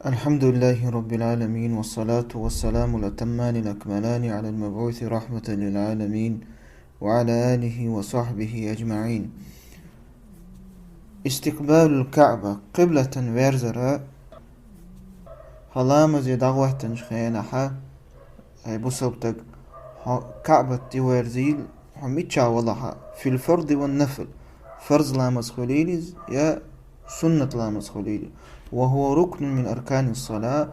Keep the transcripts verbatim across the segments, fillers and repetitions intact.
الحمد لله رب العالمين، والصلاة والسلام الأتمان الأكملان على المبعوث رحمة للعالمين، وعلى آله وصحبه أجمعين. استقبال الكعبة قبلة верзара, хьо ламазе дӀагӀоттанчу хенахьа, хӀай бусалба стаг, хьо Каъбат тӀеверзийла, хьо миччахь валахь а, في الفرض والنفل, фарз ламаз хуьлийла иза, я суннат ламаз хуьлийла. وهو ركن من أركان الصلاة,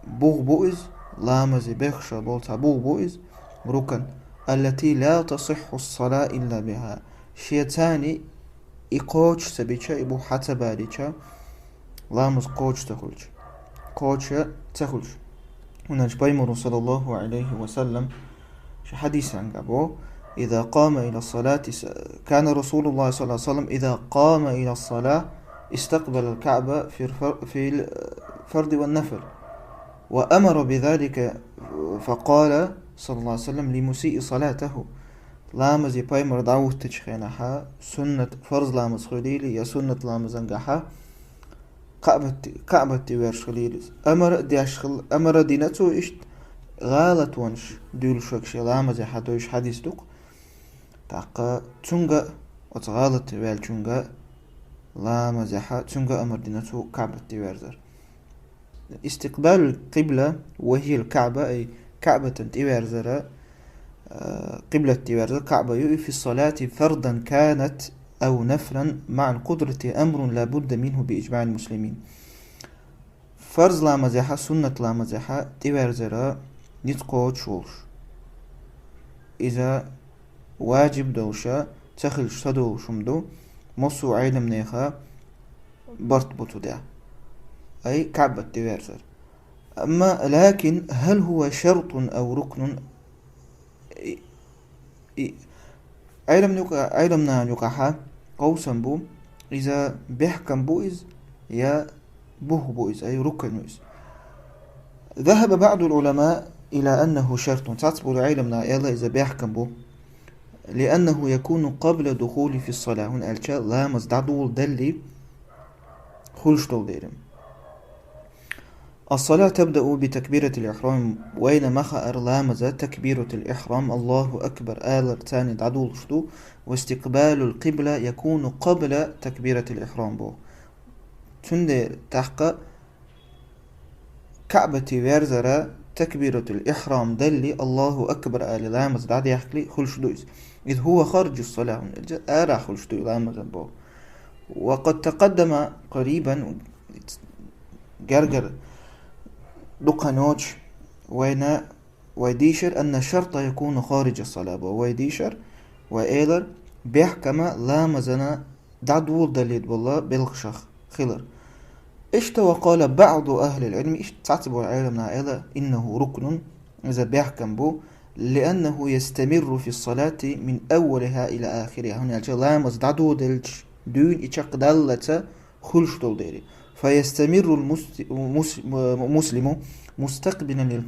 бух бу иза, ламазе бехша болу цхьа бух бу иза, рукн, التي لا تصح الصلاة إلا بها. Шецани и кхочуш ца бича, и бух хьа ца балийча, ламаз кхочуш ца хуьлча. Кхочуш ца хуьлуш. ХӀунда аьлча Пайхамаро, саллаллаху Ӏалайхи ва саллам, ши хьадисангахь бо: إذا قام إلى الصلاة س-، كان رسول الله صلى الله عليه وسلم إذا قام إلى الصلاة استقبل الكعبة في الفر-، في الفرض والنفل، وأمر بذلك، فقال صلى الله عليه وسلم لمسيء صلاته. Ламазе Пайхамар дӀахӀуттучу хенахьа, суннат, фарз ламаз хуьлийла, я суннат ламазангахьа, Каъбат, Каъбат тӀеверзаш хилийла иза. Амар а деш хила, амар а дина цо иштта, гӀалатонаш дуьйлуш верг шен ламазехьа дойуш хьадис ду-кх. ТӀаккха цуьнга а, оцу гӀалат ваьллачуьнга а, ламазехьа, цуьнга а амар дина цо Каъбат тӀеверзар. استقبال القبلة وهي الكعبة، أي كعبة تيوارزرا، آه، قبلة تيوارزرا، كعبة يو، في الصلاة فرضا كانت أو نفلا مع القدرة أمر لا بد منه بإجماع المسلمين. Фарз ламазехьа, суннат ламазехьа тӀеверзара ницкъ кхочуш волуш. Иза ваджиб долуша ца хилча, са долуш хӀума ду, массо а Ӏеламнеха барт бу цу тӀехь. Ай, Каъбат тӀеверзар. Амма, لكن هل هو شرط أو ركن؟ И, и, Ӏеламна юкъа-, Ӏеламнана юкъахьа къовсам бу, иза бехкам бу иза, я бух бу иза, ай, рукн ю иза. ذهب بعض العلماء إلى أنه شرط. Цхьацца болу Ӏеламнаха аьлла, иза бехкам бу. لأنه يكون قبل الدخول في الصلاة. ХӀунда аьлча ламаз дӀадоладале хуьлуш долу дела. الصلاة تبدأ بتكبيرة الإحرام. Вайна ма хаара, ламаза такбиратул ихьрам, الله أكبر алар царна дӀадолуш ду. واستقبال القبلة يكون قبل تكبيرة الإحرام бу. Цундела тӀаккха Каъбате верзара такбиратул ихьрам далле, الله أكبر али ламаз дӀадехкале хуьлуш ду иза. إذ هو خارج الصلاة, хӀунда аьлча арахь хуьлуш ду и ламазан боху. وقد تقدم قريبا, гергара дукха ночу вайна, вай дийшар, أن الشرط يكون خارج الصلاة боху. Вай дийшар, вай элар, бехкама ламазана дӀадоладалийта болу белхашах хилар. Иштта وقال بعض أهل العلم, иштта цхьацца болу Ӏеламнаха аьлла, إنه ركن, иза бехкам бу, لأنه يستمر في الصلاة من أولها إلى آخرها. ХӀунда аьлча ламаз дӀадоладелча дуьйна и чекхдаллалца хуьлуш долу дела. فيستمر المس-, مس-, مسلم مستقبلا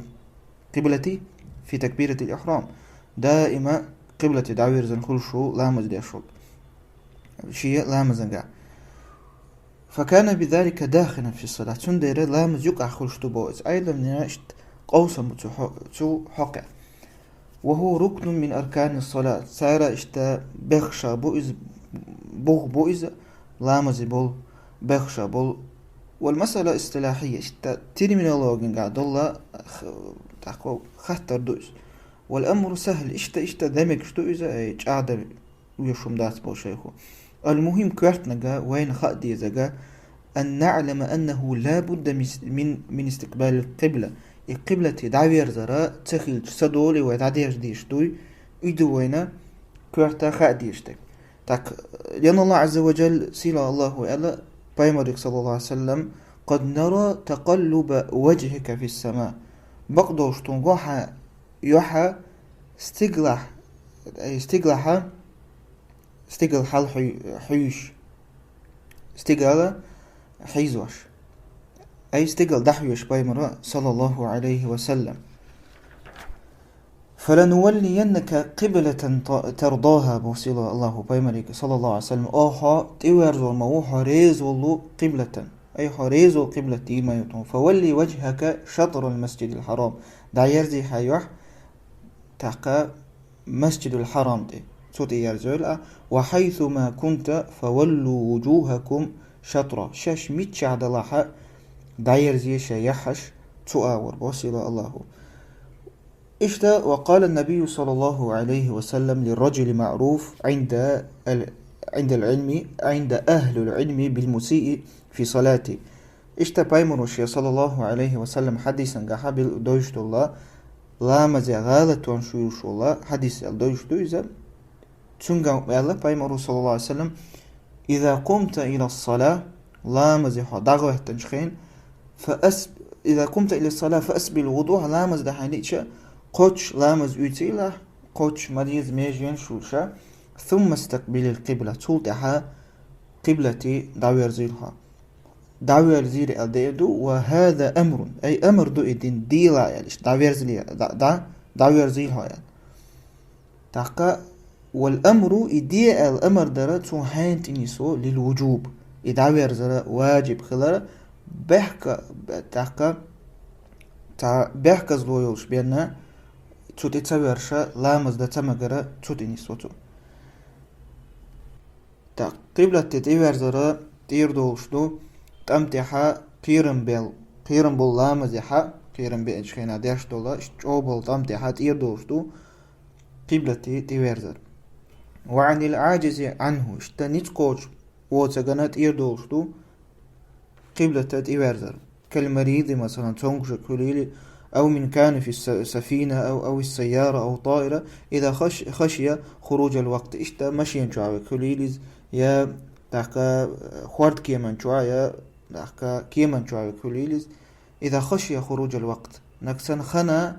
للقبلة في تكبيرة الإحرام. Даима къиблате дӀавирзина хуьлуш ву ламаз деш волу. Шен ламазангахь. فكان بذلك داخلا في الصلاة. Цундела ламаз юкъахь хуьлуш ду боху иза. Ӏеламнехан иштта къовсам бу цу хьо-, цу хьокъехь. وهو ركن من أركان الصلاة. Цара иштта бехша бу иза, бух бу иза, ламазе болу бехша болу. والمسألة اصطلاحية, иштта терминологингахь долла х-, тӀаккха хаттар ду иза. والأمر سهل, иштта, иштта де мегаш ду иза, ай, чӀагӀдан веш хӀума дац боху шайхо. المهم, коьртаниг вайна хаа дезарг, أن نعلم أنه لا بد من، من، من استقبال القبلة. И къиблате дӀаверзара ца хилча, са доле вай дӀадерза дезаш дуй, и ду вайна коьрта хаа дезаш дерг. Так, لأن الله عز وجل, сийлахь Аллахо аьлла Пайхамарга, صلى الله عليه وسلم: قد نرى تقلب وجهك في السماء. Бакъдолуш тхуна го хьан юьхь стигалахь, э, стигалахьа, стигала хьал хьуй-, хьуьйш, стигала хьийзош. Ай, стигала дӀахьоьшу Пайхамара, صلى الله عليه وسلم. فلنولينك قبلة ت-، ترضاها, боху сийлахь Аллахо Пайхамарга, صلى الله عليه وسلم. Оха хьо тӀеверзор ма ву, хьо реза волу къиблатан. Ай, хьо реза йола къиблат дийр ма ю тхона. فول وجهك شطر المسجد الحرام. ДӀаерзе хьа юьхь тӀаккха Масджидул Хьарам тӀе. Цу тӀе ерзайойла а. وحيث ما كنتم فولوا وجوهكم شطره. Шаьш миччахь далахь а, дӀаерзе шоай яххьаш цу агӀор, боху сийлахь Аллахо. Иштта, وقال النبي صلى الله عليه وسلم للرجل المعروف عند ال-، عند العلم، عند أهل العلم بالمسيء في صلاته. Иштта пайхамаро шен, саллаллаху Ӏалайхи ва саллам, хьадисангахьа бил-, довзуш долу, ламазе гӀалатонаш вуьйш волу хьадис аьлла довзуш ду иза. Цуьнгахь аьлла пайхамаро, саллаллаху Ӏалайхи ва саллам: «إذا قمت إلى الصلاة», ламазе хьо дӀагӀоьттинчу хенахь, «فأس-، إذا قمت إلى الصلاة فأسبغ الوضوء», ламаз дахьийна лиъча, кхоччуш ламаз уьйцийла, кхоччуш ма-деззара меженаш вуьйш, «ثم استقبل القبلة», цул тӀаьхьа къиблате дӀаверзийла хьо. ДӀаверзийла аьлла дийр ду, «وهذا أمر», ай, амр ду и дина, дийла аьлла, иштта дӀаверзийла, дӀа-, дӀа-, дӀаверзийла хьо аьлла. ТӀаккха, «والأمر», и де аьлла амар дара цунна хьенан тӀе нисво, «للوجوب», и дӀаверзара важиб хилар, бехка-, тӀаккха, цхьа бехказло йолуш бен, цу тӀе ца верза, ламаз дан ца магара цу тӀе нисво цо. ТӀаккха къиблате тӀеверзара тӀера долуш ду, тӀам тӀехьа кхерам бел-, кхерам болу ламазехьа, кхерам беачу хенахь деш долу, иштта чӀогӀа болу тӀам тӀехьа тӀера долуш ду, къиблате тӀеверзар. «وعن العاجز عنه», иштта ницкъ кхочуш воцург а тӀера долуш ду, къиблате тӀеверзар. «كالمريض», масалан, цомгуш хуьлийла, «أو من كان في الس-، السفينة أو، أو السيارة أو الطائرة إذا خش-، خشي خروج الوقت». Иштта машен чохь верг хуьлийла иза, я тӀаккха хӀордкеман чохь, я тӀаккха кеман чохь верг хуьлийла иза. «إذا خشي خروج الوقت». Нагахь санна хан,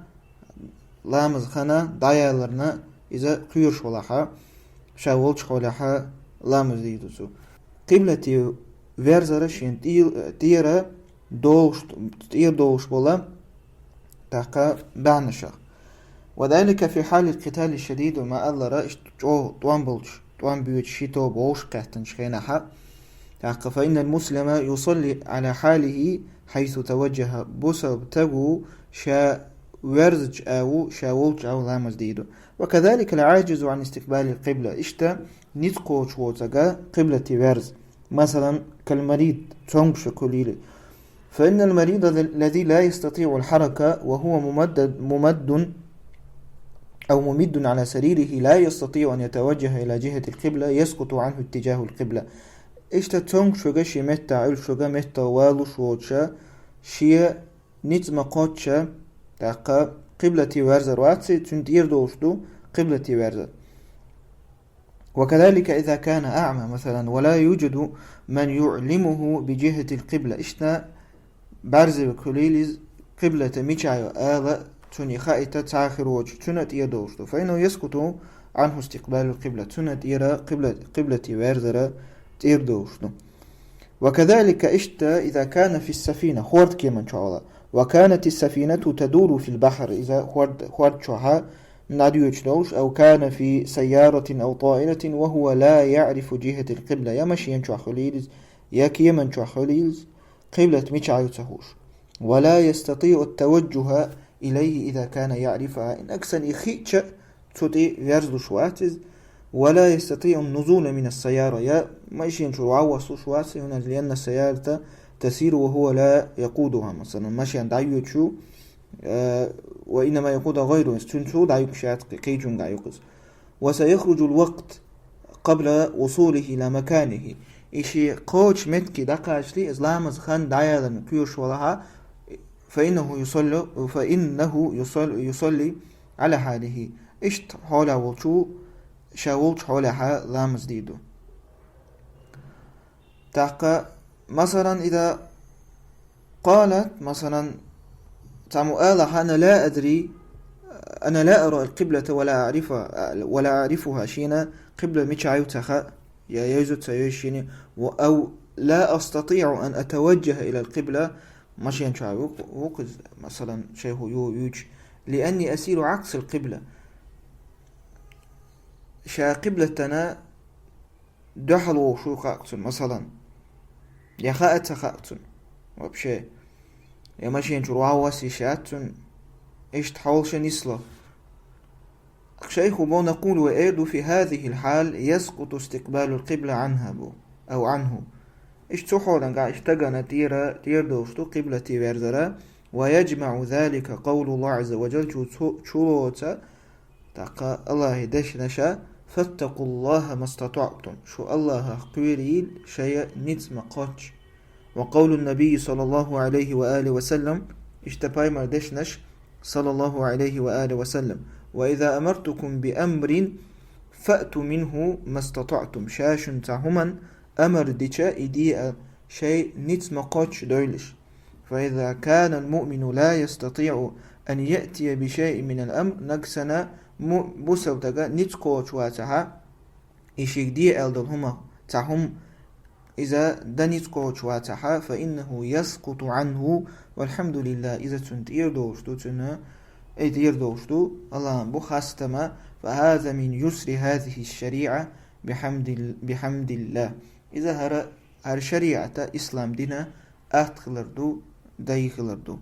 ламазан хан дӀаяларна иза кхоьруш валахь, ша волчу хьолехь ламаз дийр ду цо. Къиблате верзара шен тӀе-, тӀера долуш, тӀера долуш бола тӀаккха баьхнашах. «وذلك في حال القتال الشديد», ма-аллара, иштта чӀогӀа тӀом болчу, тӀом боьдуш ши тоба вовшахкхеттинчу хенахь, тӀаккха, «فإن المسلم يصلي على حاله حيث توجه», бусалба стаг ву ша верзачу агӀор, ша волчу агӀор ламаз дийр ду. «وكذلك العاجز عن استقبال القبلة». Иштта ницкъ кхочуш воцург а къиблате верза. Масалан, «كالمريض», цомгуш хуьлийла. «فإن المريض الذي لا يستطيع الحركة وهو ممدد، ممد أو ممد على سريره لا يستطيع أن يتوجه إلى جهة القبلة يسقط عنه اتجاه القبلة». Иштта цомгуш верг а шен меттахь, уьллуш верг а меттах валуш воцуш, шен ницкъ ма-кхоччу, тӀаккха къиблате верзар вац, цуьнан тӀера долуш ду къиблате верзар. «وكذلك إذا كان أعمى مثلا ولا يوجد من يعلمه بجهة القبلة». Иштта бӀаьрзе верг хуьлийла иза, къиблат мичахь ю ала цунна хаийта цхьа хир воцуш, цуьнан тӀера долуш ду. «فإنه يسقط عنه استقبال القبلة». Цуьнан тӀера къибла-, къиблате верзара тӀера долуш ду. «وكذلك», иштта, «إذا كان في السفينة», хӀордкеман чохь вала. «وكانت السفينة تدور في البحر», иза хӀорд-, хӀорд чохь дӀадоьдуш долуш, «أو كان في سيارة أو طائرة وهو لا يعرف جهة القبلة», я машен чохь хуьлийла иза, я кеман чохь хуьлийла иза, къиблат мичахь ю ца хууш. «ولا يستطيع التوجه إليه إذا كان يعرفها». Нагахь санна и хиъча, цу тӀе верзалуш вац иза. «ولا يستطيع النزول من السيارة», я машен чуьра вӀашагӀвоссалуш вац, «لأن السيارة تسير وهو لا يقودها», масалан, машен дӀайоьдуш ю, э, «وإنما يقودها غيره», цуьнан цо дӀаюкъуш яц, кхечуьнга дӀаюкъу иза. «وسيخرج الوقت قبل وصوله إلى مكانه». И шен кхочу меттиге дӀакхачале, иза ламазан хан дӀаяларна кхоьруш валахь, «فإنه يصلي، فإنه يصلي، يصلي على حاله». Иштта хьолехь волчо ша волчу хьолехь ламаз дийр ду. ТӀаккха, масалан, إذا قالت, масалан, цхьаммо алахь: «أنا لا أدري، أنا لا أرى القبلة ولا أعرفها، ولا أعرفها», шена къибла мичахь ю ца хаьа, я йовза ца йовза шена, «و، أو لا أستطيع أن أتوجه إلى القبلة», машен чохь ву-, ву-, ву-, масалан, шайхо ю-, юьйцуш, «لأني أسير عكس القبلة». Ша къиблатана дуьхьал вовшах хаьа цунна, масалан, я хаьа ца хаьа цунна. вообще, я машен чура вагӀа васи шатцун, иштта хьолша нисло. Шайху бо نقول وأيضا في هذه الحال يسقط استقبال القبلة عنها бо, أو عنه. Иштта цу хьолангахь иштта тагана тӀера, тӀера долуш ду къиблате верзара, ويجمع ذلك قول الله عز وجل, чу, чу, чулоца, тӀаккха Аллахьи дешнаша, فاتقوا الله ما استطعتم, шу Аллахьах кхерийла шайн ницкъ ма кхоччу. وقول النبي صلى الله عليه وآله وسلم, иштта пайхамар дешнаш, صلى الله عليه وآله وسلم, وإذا أمرتكم بأمر فأتوا منه ما استطعتم, ша шуна цхьа хӀуманна амар дича, и де а шайн ницкъ ма кхоччу дойлаш. فإذا كان المؤمن لا يستطيع أن يأتي بشيء من الأمر, нагахь санна му-, бусалба стага ницкъ кхочуш вацахьа, и шега де аьлла долу хӀума, цхьа хӀума иза дан ницкъ кхочуш вацахьа, فإنه يسقط عنه, والحمد لله, иза цунна тӀера долуш ду, цунна, и тӀера долуш ду, Аллахьан бу хастама, فهذا من يسر هذه الشريعة بحمد ال-, بحمد الله. Иза хӀара, хӀара шариӀата, ислам дина атта хилар ду, дай хилар ду.